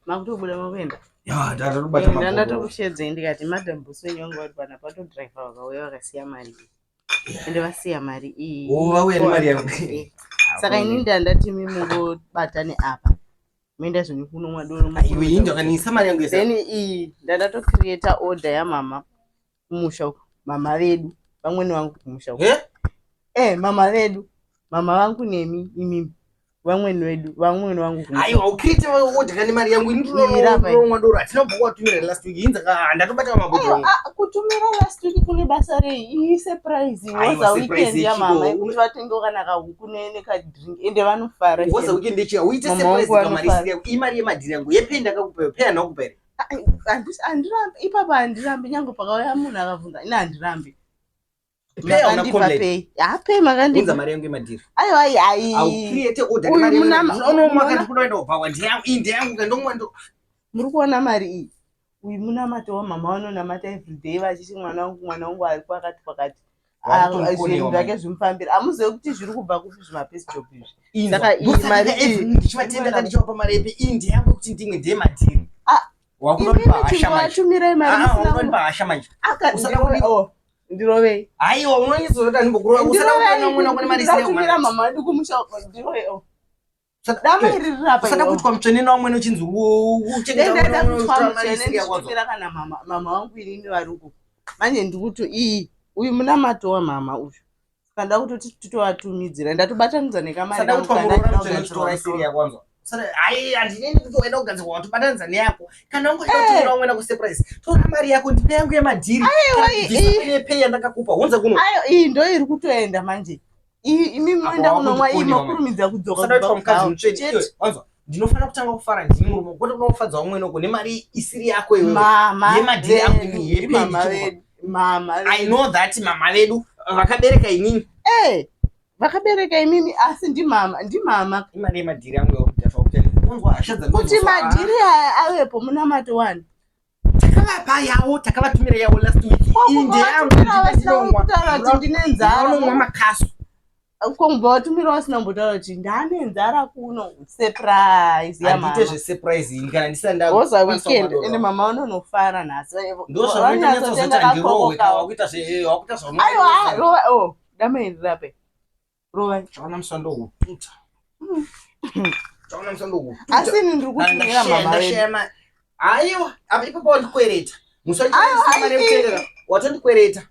Makutobuda makuenda. Ya, ndatobata mabhoro. Ndatokushedzei ndikati madam boss wenyu vanga vari pana patodriver vakauya vakasiya mari iyi. Ende vasiya mari iyi. Oh, vauya nemari yangu. Saka ini ndandati mungobatane apa. Moenda zvenyu kunomwa doro. Iwe ini ndakanisa mari yangu yese. Then iyi ndandatocreata order yamama kumusha uko. Mama vedu, vamwene vangu kumusha uko. Eh? Eh, mama vedu, mama vangu nemi imimi. Vamweni vedu, vamweni vangu kumusha. Aiwa, ucreate order nemari yangu. Ini ndinonomwa doro. Hatina kubva watumira last week. Inza ndatobata mabhodhoro. Ah, kutumira last week kune basa rei? Iyi surprise woza weekend ya mama yekuti vatenge kana kahuku nekadrink ende vanofara. Woza weekend yechiya uite surprise kamari isiri yako. Imari yemadhiri yangu. Yepay ndakakupa, pay handina here? Handirambi ipapa, handirambi nyange pakauya munhu akabvunza, ini handirambi. Makandipa pay. Ha, pay makandipa. Mari yangu yemadhiri. Aiwa, ai ai. Aucreate order nemari yangu. Unonomwa kandi kunoenda kubhawa ndeyangu, iyi ndeyangu kandomwa ndo. Muri kuona mari iyi? Uyu munamato wamama vanonamata everyday vachiti mwana wangu, mwana wangu ari kwakati kwakati. Zvinhu zvake zvimufambira. Hamuzivi kuti zviri kubva kupi zvimapesi job izvi. Saka iyi mari iyi ndichivatenda kandichivapa mari yepi? Iyi ndeyangu kuti ndimwe ndeyemadhiri. Ah, Wakunonipa hasha manje. Watumirai mari Ah, musina wakunonipa hasha manje. Aka Usada kunipa. Oh, ndirovei. Aiwa, unonyatsozoda ndimbokurova. Usada kuona mwana kune mari isiri yangu. Ndatumira mama vedu kumusha uko, ndirovei. Oh. Dama iri riri apa. Usada kuitwa mutsvene nawamwene uchinzi uchengeta Ndaida mwana kutwa unotora mari mutsvene isiri yako. ndichitumira kana mama mama vangu inini vari uko. Manje ndikuti iyi uyu munamato wamama uyu. Saka ndakutoti titoatumidzira. Ndatobatanidza nekamari Usada kangu kuitwa muroora kandandida mutsvene uchitora kugadzirwa isiri musoro. yako wanzwa. Usada ai handineni kuti waenda kugadzirwa watobatanidza neyako. Kana wangoda kutumira wamwene kusurprise, tora mari yako ndipe yangu yemadhiri. Aiwa, Iyi pay yandakakupa hunza kuno. Ayo, iyi ndo iri kutoenda manje. Iyi imi munoenda Apa kunomwa iyi wakundikoniwa makurumidza kudzoka Usada kubva kuitwa mukadzi kubhawa. mutsvene. Chete. Iwe, wanzwa. Ndinofanira kutanga kufara ndini murume kwete kuda kufadza vamwene uko nemari isiri yako iwewe. Mama Yemadhiri angu vedu, ini, yepay mama ndichikupa. vedu, mama I vedu. know that mama vedu vakabereka inini. Eh, vakabereka imimi asi ndimama, ndimama. Imari yemadhiri yangu yakuti unzwa hasha Kuti madhiri aya avepo munamato wani. Takavapa yawo, takavatumira yawo last week. Iyi ndeyangu. Vatumira vasina kutaura kuti ndine nzara. Unomwa makasu. Kobva vatumira vasina kumbotaura kuti ndane nzara kuno. Surprise Handiite yamama. zvesurprise ini kana ndisati nda Woza weekend ende mama vanonofara nhasi. Ndozvaunoita Vanonyatsotenga nyatso handirohwe kakoko ka kavo. wakuita zve wakuita zvaunoita. Aiwa, rova oh, dama iri rape. Rova. Chaona musando hututa. Chaona musando hututa. Asi ini ndiri kutumira mama vedu. Aiwa, apa ipapo wandikwereta. Musandikwereta Aiwa, mari yekutendera. Watondikwereta.